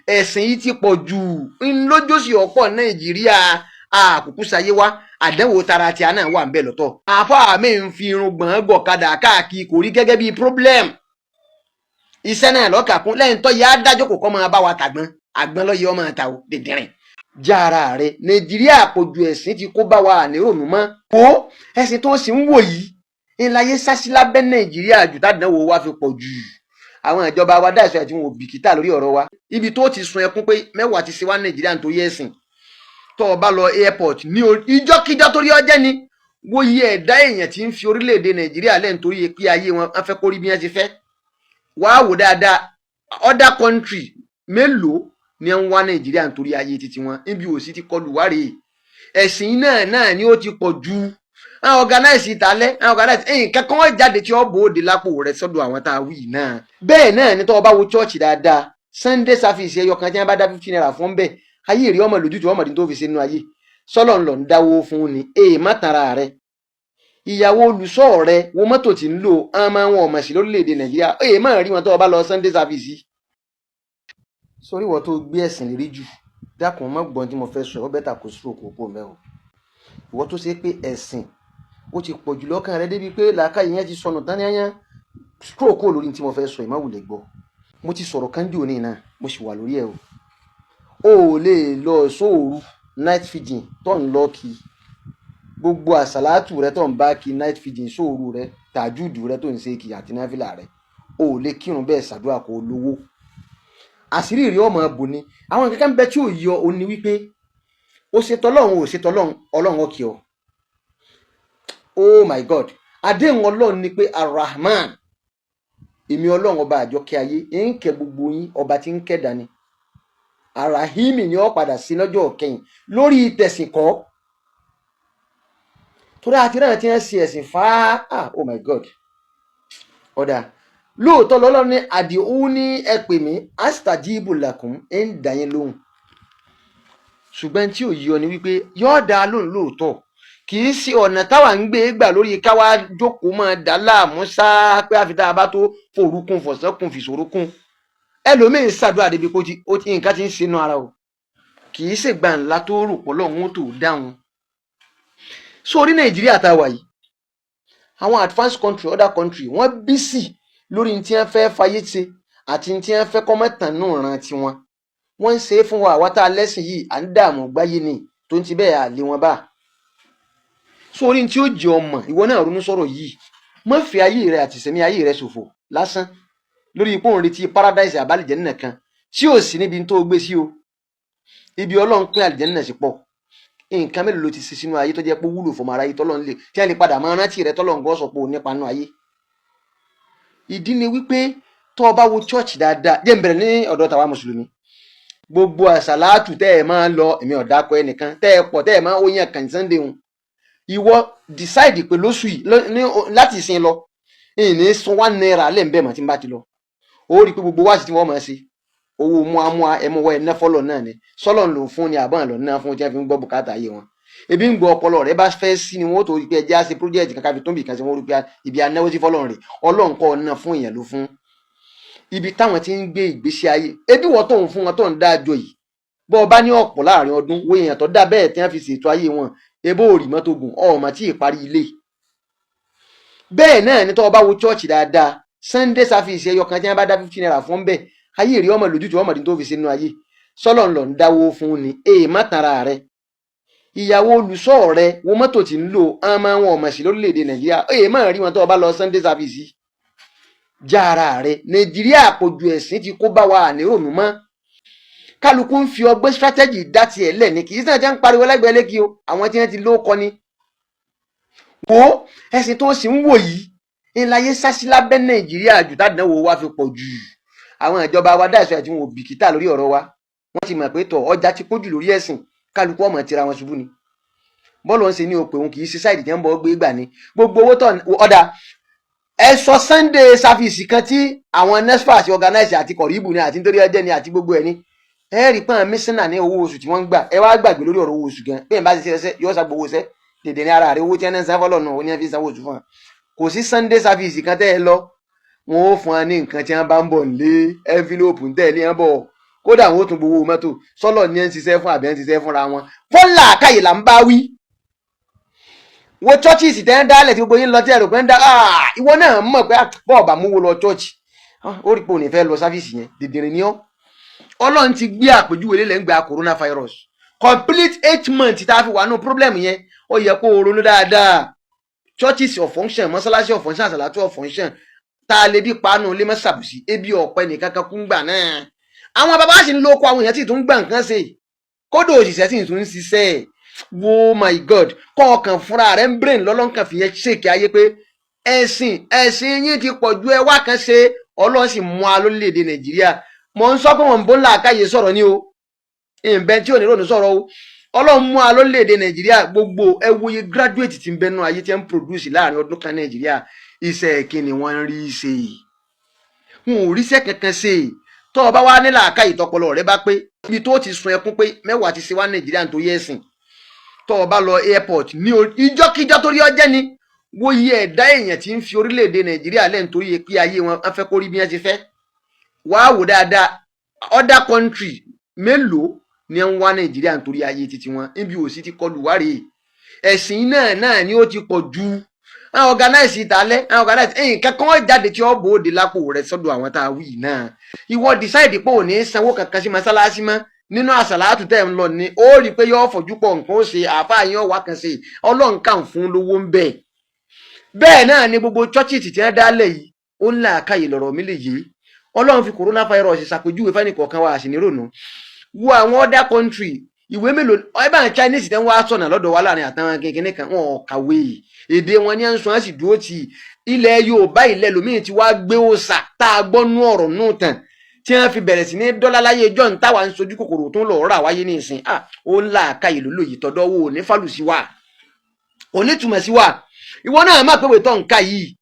Ẹ̀sìn yìí ti pọ̀ jù ńlójósì ọ̀pọ̀ Nàìjíríà. Àkùkù sayé wa, àdánwò tara tí a náà wà ń bẹ̀ lọ́tọ̀. Àáfàá mi ń fi irun gbọ̀n gọ̀kadà káàkiri, kò rí gẹ́gẹ́ bí problem. Iṣẹ́ náà lọ́kà kún lẹ́yìn tó yẹ adájọ́ kò kọ́ máa bá wa tàgbọ́n àgbọ́n lọ́yẹ ọmọ ta o dìndìnrín. Jára rẹ, Nàìjíríà, àpòjù ẹ̀sìn ti kó bá wa, ànírònú mọ́. Kó ẹ̀sìn tó ń sì ń wò yìí ńláyé sásí lábẹ́ Nàìjíríà jù, tádánwò wa fi pọ̀ jù. Àwọn ìjọba wa dáìsọ àti wọn ò bìkítà lórí ọ̀rọ̀ wa. Ibi tó ti sun ẹkún pé mẹ́wàá ti ṣe wá Nàìjíríà nítorí ẹ̀sìn, tó o bá lọ airport ní ìjọ́kíjọ́ torí ọjẹ́ ni wo iye ẹ̀dá èèyàn tí ń fi orílẹ̀-èdè Nàìjíríà lẹ́yìn torí pé ayé wọn wọ́n fẹ́ kórí bí wọ́n ti fẹ́. Wàá wò dáadáa, other country mélòó ni ń wá Nàìjíríà nítorí ayé títí wọn? Níbi òsì ti kọlù wá rèé. Ẹ̀sìn náà ni ó ti pọ̀ ju. Àwọn organize ìtàlẹ́, àwọn organize nǹkan kan jáde tí ó bòde lápò rẹ̀ sọ́dọ̀ àwọn tá a wí náà. Bẹ́ẹ̀ náà ni tó o bá wo church dáadáa, Sunday service ẹyọ kan tí wọ́n bá dá 50 naira fún bẹ́ẹ̀, ayé rí ọmọ lójútùú ọmọdé tó fi sínú ayé sọlọ ńlọ ń dáwó fún ni. Èè má tara rẹ. Ìyàwó olùṣọ́ rẹ, wo mọ́tò tí ń lò. Ọmọ wọn ọmọ sí lórílẹ̀‐èdè Nàìjíríà. Èè má rí wọn tó o bá lọ Sunday service. Sórí ìwọ tó gbé ẹ̀sìn lérí jù, dákun, má gbọ́n tí mo fẹ́ sọ. Ọ better kó stroke òkú mẹ́ o. Ìwọ tó ṣe pé ẹ̀sìn ó ti pọ̀ jù lọ́kàn rẹ débi pé làákàyè yẹn ti sọnù tán yányán, stroke kó lórí tí mo fẹ́ sọ. Ẹ̀ má wulẹ̀ gbọ́. Mo ti sọ̀rọ̀ kánjú òní náà, mo sì wà lórí ẹ̀ o. O ò lè lọ sóòru night vigil tó ń lọ kí gbogbo àsàlátù rẹ tó ń bá kí, night vigil sóòru rẹ, tàjúdù rẹ tó ń ṣe kí àti náfìlà rẹ, o ò lè kírun bẹ́ẹ̀ ṣàdúrà kó lówó. Àṣírí rí ọmọ bò ní àwọn kankan bẹ tí ò yọ. Ò ní wípé ó ṣe tọlọ́run, ò ṣe tọlọ́run, Ọlọ́run ọkì ọ. Oh my God, àdéhùn Ọlọ́run ni pé Arahman, èmi Ọlọ́run ọba àjọkẹ́ ayé, ń kẹ́ gbogbo yín, ọba tí ń kẹ́ dání. Arahimi ni ó padà sí lọ́jọ́ kẹyìn lórí tẹ̀sìn kọ́, torí àti náà tí wọ́n ṣe ẹ̀sìn fáá. Ah, oh my God, ọ̀dà lóòótọ́ lọ́lọ́run ní àdìhún ní ẹ pè mí, astajibu lakum, ń dà yín lóhùn. Ṣùgbọ́n tí ò yí ọ ni wípé yóò dá lóhùn lóòótọ́, kì í sí ọ̀nà táwa ń gbé gbà lórí káwá jókòó máa dá láàmú sáá pé àfi tá a bá tó forúkún fọ̀sán kún fìṣòro kún. Ẹlòmíín ṣàdúrà débi pé ó ti nǹkan ti ń ṣe inú ara o. Kì í ṣègbà ńlá tó rò pọ̀ lọ́hùn ó tó dáhùn sórí. Nàìjíríà tá a wà yìí, àwọn advanced country, other country, wọ́n busy lórí ní tí wọ́n fẹ́ fayé ṣe àti ní tí wọ́n fẹ́ kọ́mọ́tàn náà ran tiwọn. Wọ́n ń ṣe é fún wa. Àwa tá a lẹ́sìn yìí, à ń dààmú gbáyé ni tó ń ti bẹ́ẹ̀ àlè wọn bá sórí. Tí ó jẹ ọmọ ìwọ náà ronú sọ̀rọ̀ yìí, má fi ayé rẹ àti ìsẹ̀mí ayé rẹ ṣòfò lásán lórí ipò òun retí paradise àbálìjẹ́ nìkan tí ò sí níbi tó gbé sí o. Ibi Ọlọ́run pín àlìjẹ́ náà sí pọ̀. Nǹkan mélòó ló ti ṣe sínú ayé tó jẹ́ pé wúlò fọmọ aráyé, tọ́lọ́run lè tí a lè padà máa rántí rẹ, tọ́lọ́run gbọ́ sọ pé ò nípa nínú ayé? Ìdí ni wípé tó o bá wo church dáadáa, jẹ́ n bẹ̀rẹ̀ ní ọ̀dọ̀ tàwa mùsùlùmí, gbogbo àsàlátù tẹ́ ẹ máa ń lọ, èmi ọ̀dà kọ ẹnìkan tẹ́ ẹ pọ̀, tẹ́ ẹ máa ń yàn kàn Sunday hùn. Ìwọ decide pé lóṣù yìí láti ìsìn lọ, ìní san ₦1 lẹ́ ń bẹ̀ mọ́. Tí n bá ti lọ, ó rí i pé gbogbo wáàsí tí wọ́n máa ṣe, owó muamua ẹmu wọ ẹ̀ná fọlọ̀ náà ni. Sọlọ̀ ń lò fún ni àbọ̀n lọ náà fún tí wọ́n fi ń gbọ́ bùkátà ayé wọn. Ebi ń gbọ́ ọpọlọ rẹ bá fẹ́ sí ni wọ́n tó rí pé ẹjẹ́ á ṣe project kankan fi tó ń bì kan sí. Wọ́n rí pé ibi anáwó sí fọlọ́ rẹ̀, Ọlọ́run kọ́ ọ̀nà fún èèyàn ló fún ibi táwọn ti ń gbé ìgbésí ayé. Ebi wọ́n tó ń fún wọn tó ń dá àjọ yìí, bọ́ ọ bá ní ọ̀pọ̀ láàrin ọdún, wo èèyàn tó dá bẹ́ẹ̀ tí wọ́n fi ṣètò ayé wọn. Ebó òrì mọ́tò gùn ọ̀ọ́mọ tí ì parí ilé. Bẹ́ẹ̀ náà ni tó o bá wo church dáadáa, Sunday service ẹyọ kan tí wọ́n bá dá 50 naira fún bẹ́ẹ̀, ayé rí ọmọ lójútùú ọmọdé tó fi sínú ayé sọlọ ńlọ ń dáwó fún ni. Èè má tara rẹ. Ìyàwó olùṣọ́ rẹ, wo mọ́tò tí ń lò. Ọmọ wọn ọmọ sí lórílẹ̀‐èdè Nàìjíríà. Èè má rí wọn tó o bá lọ Sunday service. Jára rẹ, Nàìjíríà, àpòjù ẹ̀sìn ti kó bá wa, ànírònú mọ́. Kálukú ń fi ọgbọ́n strategy dá tiẹ̀ lẹ̀ ní. Kì í sàn jẹ́ ń pariwo lẹ́gbẹ̀ẹ́ lẹ́kì o. Àwọn tí wọ́n ti ló kọ́ ni wo ẹ̀sìn tó sì ń wò yìí ńláyé sásí lábẹ́ Nàìjíríà jù, tádánwò wa fi pọ̀ jù. Àwọn ìjọba wa dáìsọ àti wọn ò bìkítà lórí ọ̀rọ̀ wa. Wọ́n ti mọ̀ pé tọ̀ ọjà ti kójú lórí ẹ̀sìn, kálukú ọmọ tira wọn ṣubú ni. Bọ́ọ̀lù ń ṣe ní òpè òun kì í ṣe side tí wọ́n bọ́ gbé gbà ní gbogbo owó tọ̀. Ọ̀dà ẹ sọ Sunday service kan tí àwọn NESFAT àti organize àti kọ̀ríbù ni àti nítorí ẹjẹ́ ni àti gbogbo ẹ̀ ní. Ẹ rí pọ́n mísínà ní owó oṣù tí wọ́n ń gbà. Ẹ wá gbàgbé lórí ọ̀rọ̀ owó oṣù gan. Bí ẹ̀ bá ti ṣe ẹsẹ̀ yóò ṣàgbọ́ owó iṣẹ́ dèdè ní ara rẹ̀. Owó tí wọ́n ń san fọlọ́ náà, ó ní ẹ fi sanwó oṣù fún wa. Kò sí Sunday service kan tẹ́ ẹ lọ, wọn ó fún wa ní nǹkan tí wọ́n bá ń bọ̀ nílé, envelope ń tẹ̀lé wọn bọ̀. Kódà wọn ó tún gbowó mọ́tò. Sọ́lọ̀ ní ẹ̀ ń ṣiṣẹ́ fún àbí ẹ̀ ń ṣiṣẹ́ fúnra wọn? Fọ́nlá àkàyè là ń bá wí. Wo churches tẹ́ ń dálẹ̀ tí gbogbo yín lọ, tí ẹ̀rọ pé ń dá. Ìwọ náà mọ̀ pé bọ́ọ̀ bá mú wo lọ church, ó rí pé òní fẹ́ lọ service yẹn. Dìndìnrín ni ọ́. Ọlọ́run ti gbé àpèjúwe lélẹ̀ ń gba coronavirus, complete 8 months tá a fi wà nù problem yẹn. Ó yẹ kó o ronú dáadáa. Churches ò function, mọ́sálásí ò function, àsàlátù ò function. Tá a lè bí panu lé mọ́sàbùsì, ebi ọ̀pẹ nìkan kan kún gbà náà. Àwọn bàbá sì ń lo oko, àwọn èèyàn sì tún gbà nǹkan ṣe, kódò òṣìṣẹ́ sì tún ń ṣiṣẹ́. Oh my God, kọ́ ọkàn fúnra rẹ̀ ń brain lọ́lọ́nkàn fìyẹn ṣèkì ayé pé ẹ̀sìn ẹ̀sìn yín ti pọ̀ ju. Ẹ wá kan ṣe, Ọlọ́run sì mú a lórílẹ̀‐èdè Nàìjíríà. Mò ń sọ pé wọ́n ń bó ńlá àkáyè sọ̀rọ̀ ní o, ìbẹ́ tí ò ní rònú sọ̀rọ̀ o. Ọlọ́run mú a lórílẹ̀‐èdè Nàìjíríà. Gbogbo ẹ wòye graduate tí ń bẹnu ayé tí ń produce láàrin ọdún kan Nàìjíríà. Iṣẹ́ kí ni wọ́n ń rí ṣe? Wọn ò ríṣẹ́ kankan ṣe. Tó o bá wá ní làákàyè, tọpọlọ rẹ bá pé, ibi tó ti sun ẹkún pé mẹ́wàá ti ṣe wá Nàìjíríà nítorí ẹ̀sìn. Tó o bá lọ airport ní ìjọ́kíjọ́ torí ọjẹ́ ni, wo iye ẹ̀dá èèyàn tí ń fi orílẹ̀-èdè Nàìjíríà lẹ́nu torí pé ayé wọn á fẹ́ kó rí bí wọ́n ti fẹ́. Wàá wò dáadáa, other country mélòó ni ń wá Nàìjíríà nítorí ayé titi wọn? Níbi òsì ti kọlù wá rèé. Ẹ̀sìn náà náà ni ó ti pọ̀ ju. Àwọn organize ìtàlẹ́, àwọn organize nǹkan kan jáde tí ó bòde lápò rẹ̀ sọ́dọ̀ àwọn tá a wí náà. Ìwọ decide pé ò ní sanwó kankan sí mọ́sálásí mọ́ nínú àsàlátù tẹ̀ ń lọ ní, ó rí i pé yóò fojú pọ̀ nǹkan ó ṣe àáfàá yín ọ̀wá kan ṣe. Ọlọ́run kàn fún lówó ń bẹ̀. Bẹ́ẹ̀ náà ni gbogbo churches tí wọ́n dálẹ̀ yìí. Ó ń làákàyè lọ̀rọ̀ mi lè yé. Ọlọ́run fi coronavirus ṣàpèjúwe fẹ́ni kọ̀ọ̀kan wa àṣì nírònú. Wo àwọn other country, ìwé mélòó ẹ bá Chinese tẹ́ ń wá sọ̀nà lọ́dọ̀ wa láàrin àtàwọn kékeré kan? Wọn ò kàwé, èdè wọn ní à ń sọ, á sì dúró tì. Ilẹ̀ Yorùbá, ilẹ̀ lómìn tí wàá gbé òòsà tá a gbọ́ nú ọ̀rọ̀ nù tàn tí wọ́n fi bẹ̀rẹ̀ sí ní dọ́là láyé john táwa ń sojú kòkòrò tó ń lọ rà wáyé ní ìsìn. Ah, ó ń là ká ìlú lòyìí tọ́dọ̀ wo ní fàlùsí wa, ò ní túmọ̀ sí wa. Ìwọ náà má pé wètọ́ nǹka yìí,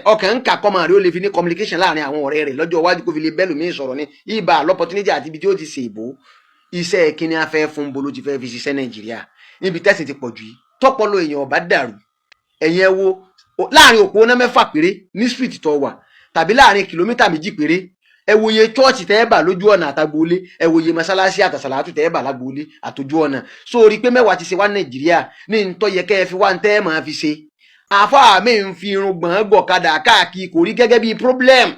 ọkàn ń kà kọ́mọ rẹ̀ ó lè fi ní communication láàrin àwọn ọ̀rẹ́ rẹ̀ lọ́jọ́ iwájú, kó fi lè bẹ́ẹ̀ lómi sọ̀rọ̀ ní ibà l'opportunity àti ibi tí ó ti ṣe ìbò. Iṣẹ́ kíní afẹ́ fún bolo ti fẹ́ fi ṣiṣẹ́ Nàìjíríà níbi tẹ́sí ti pọ̀ jù yìí, tọ́pọ̀lọ èèyàn ọ̀bá dàrú. Ẹ̀yin ẹ wo láàrin òpó ná 6 péré ní street tó wà, tàbí láàrin kìlómítà 2 péré, ẹ wo iye chọ́ọ̀chì tẹ́ ẹ bà lójú ọ̀nà àtàgbòólé, ẹ wo iye mọ́sálásí àtàsàlátù tẹ́ ẹ bà lágbòólé àtòjú ọ̀nà. Sórí pé mẹ́wàá ti ṣe wá Nàìjíríà ní ntọ́ yẹ kẹ́ ẹ fi wá ń tẹ́ ẹ máa fi ṣe. Àfáà mi ń fi irun gbọ̀n gbọ̀kadà káàkiri, kò rí gẹ́gẹ́ bíi problem.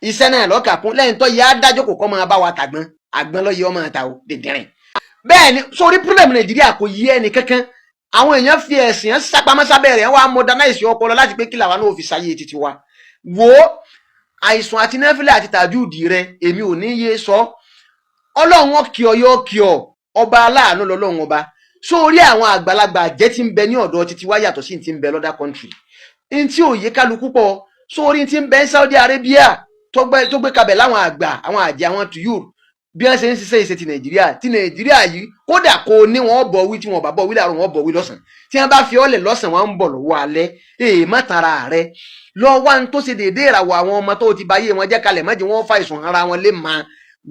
Iṣẹ́ náà lọ́kà kún lẹ́yìn tó yẹ adájọ́ kò kọ́ máa bá wa tàgbọ́n àgbọn lọ́yẹ ọmọ àtà o dìndìnrín. Bẹ́ẹ̀ ni sórí problem Nàìjíríà kò yé ẹnì kankan. Àwọn èèyàn fi ẹ̀sìn ẹ̀ sápamọ́ sábẹ́ rẹ̀, wọ́n á modernize ọpọlọ láti pé kí làwọn náà fi sáyé títí wa. Wo àìsàn àti nẹ́fìlẹ̀ àti tàjúùdì rẹ, èmi ò ní yé sọ. Ọlọ́run ó kí ọ, yóò kí ọ. Ọba aláàánú lọ́lọ́run ọba. Sórí àwọn àgbàlagbà jẹ́ tí ń bẹ ní ọ̀dọ̀ títí wá yàtọ̀ sí ti ń bẹ lọ́dà country n tí òye kálukú pọ̀. Sórí tí ń bẹ ní Saudi Arabia tó gbé kabẹ̀ láwọn àgbà, àwọn àjẹ́, àwọn tuyur, bí wọ́n ṣe ń ṣiṣẹ́ ìṣe ti Nàìjíríà. Ti Nàìjíríà yìí, kódà kó ní wọ́n bọ̀ wí, tí wọ́n bá bọ̀ wí láàárọ̀, wọ́n bọ̀ wí lọ́sàn. Tí wọ́n bá fi ọ́lẹ̀ lọ́sàn, wọ́n ń bọ̀ lọ́wọ́ alẹ́. Èè má tara rẹ lọ wá ń tó ṣe déédéé ìràwọ̀ àwọn ọmọ tó ti báyé wọn jẹ́ kalẹ̀. Má jẹ́ wọ́n fa ìsùn ara wọn lé máa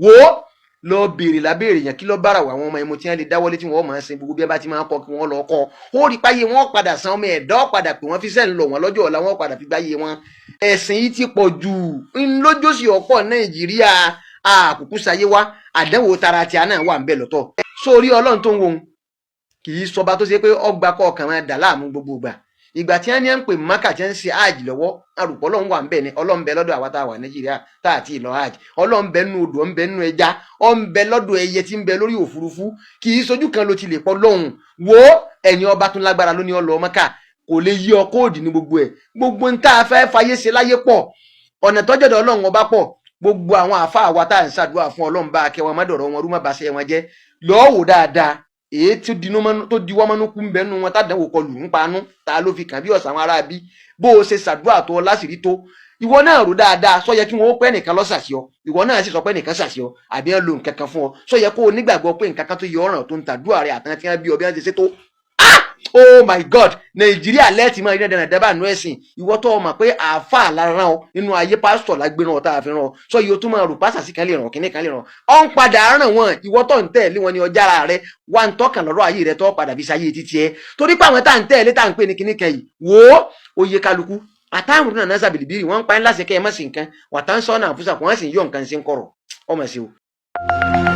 wò ó. Lọ béèrè lábéèrè yẹn, kí ló bára wọ àwọn ọmọ ẹmu tí wọ́n lè dáwọ́lé tí wọ́n máa sin gbogbo bí wọ́n bá ti máa kọ́ kí wọ́n lọ kọ́. Ó rí páyé wọn padà san, ọmọ ẹ̀dá padà pé wọ́n fi sẹ́ ń lọ wọn lọ́jọ́ ọ̀la, wọn padà fi gbáyé wọn. Ẹ̀sìn yìí ti pọ̀ jù ńlójósì ọ̀pọ̀ Nàìjíríà. Àkùkù sayé wá, àdánwò tara tí a náà wà ń bẹ lọ́tọ̀. Sórí Ọlọ́run tó ń wo kì í sọba tó ṣe pé ọgbà kọ̀ọ̀kan máa dà láàmú gbogbo ìgbà. Ìgbà tí wọ́n ní ń pè Mákà, tí wọ́n ń ṣe áàjì lọ́wọ́, arùpọ̀ Ọlọ́run wà ń bẹ̀ ni. Ọlọ́run bẹ lọ́dọ̀ àwa tá a wà Nàìjíríà tá a ti lọ áàjì. Ọlọ́run bẹ nínú odò, ń bẹ nínú ẹja, ó ń bẹ lọ́dọ̀ ẹyẹ tí ń bẹ lórí òfurufú. Kì í sojú kan ló ti lè pọ̀ lọ́hùn. Wo ẹ̀yin ọba tún lágbára ló ní ọ lọ Mákà, kò lè yí ọ kóòdì ní gbogbo ẹ̀. Gbogbo ń tá a fẹ́ fayé ṣe láyé pọ̀, ọ̀nà tọ́jọ́dọ̀ Ọlọ́run ọba pọ̀. Gbogbo àwọn àáfàá wa tá à ń ṣàdúrà fún, Ọlọ́run bá akẹ́ wọn, má dọ̀rọ̀ wọn rú, má baṣẹ́ wọn jẹ́. Lọ́ọ́ wò dáadáa, èyí tó dinú tó diwọ́ mọ́nú kú ń bẹ́nu wọn tádàwò kọlù ń panú ta ló fi kàn bí ọ̀sán àwọn ará bí. Bó o ṣe ṣàdúrà tó láṣìírí tó, ìwọ náà rò dáadáa. Sọ yẹ kí wọn ó pẹ́ nìkan lọ́sàsí ọ, ìwọ náà sì sọ pé nìkan ṣàṣì ọ, àbí wọn lo nǹkan kan fún ọ? Sọ yẹ kó o nígbàgbọ́ pé nǹkan kan tó yọ ọ̀ràn tó ń tàdúrà rẹ àtàwọn tí wọn bí ọ bí wọn ṣe ṣe tó. Ah, oh my God, Nàìjíríà lẹ́ẹ̀tì máa rí dandan dábàá nú ẹ̀sìn. Ìwọ tó o mọ̀ pé àáfàá la rán ọ nínú ayé, pásítọ̀ la gbé rán ọ tá a fi rán ọ, sọ yìí o tún máa rò pásà sí kan lè ràn, kíní kan lè ràn ọ ń padà ràn wọn. Ìwọ tó ń tẹ̀lé wọn ní ọjà ara rẹ wà ń tọ́kàn lọ́rọ̀ ayé rẹ tó padà fi ṣayé títí ẹ, torí pé àwọn tá à ń tẹ̀lé tá à ń pè ní kíní kan yìí, wò ó, oyè kálukú àtàwọn náà náà sàbìlìbìrì wọn ń pa ẹ́ láṣẹ kẹ́ ẹ má sí nǹkan wàtá ń sọ náà fúnṣà kó wọ́n sì ń yọ nǹkan sí ń kọ̀rọ̀ ọmọ sí o. Thank you.